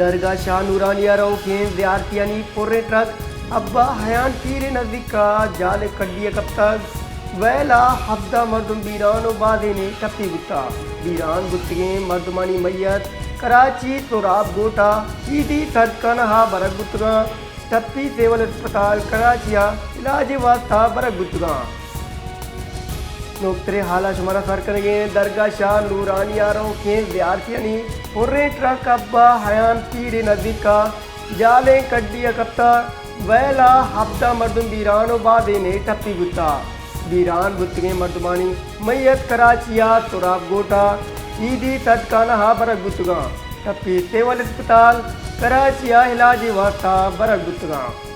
درگاہ شاہ نورانی ءَ روکیں زیارتیانی پریں ٹرک ابا حیان پیر ءِ نزیک ءَ جالیں کڈی ءَ کپتگ۔ ویل ءَ ہبدہ مردم بیران ءُ بازینے ٹپی بوتگ۔ بیران بوتگیں مردمانی میت کراچی سوراب گوٹھ ءَ عیدی سرجکانہ ءَ برگ بوتگاں۔ ٹپی سول اسپتال کراچی ءَ علاج ءِ واستہ برگ بوتگاں۔ نوکتریں حال ءَ شمارا سر کنگیں۔ درگاہ شاہ نورانی ءَ روکیں زیارتیانی پریں ٹرک ابا حیان پیر ءِ نزیک ءَ جالیں کڈی ءَ کپتگ۔ ویل ءَ ہبدہ مردم بیران ءُ بازینے ٹپی بوتگ۔ بیران بوتگیں مردمانی میت کراچی ءَ سوراب گوٹھ ءَ عیدی سرجکانہ ءَ برگ بوتگاں۔ ٹپی سول اسپتال کراچی ءَ علاج ءِ واستہ برگ بوتگاں۔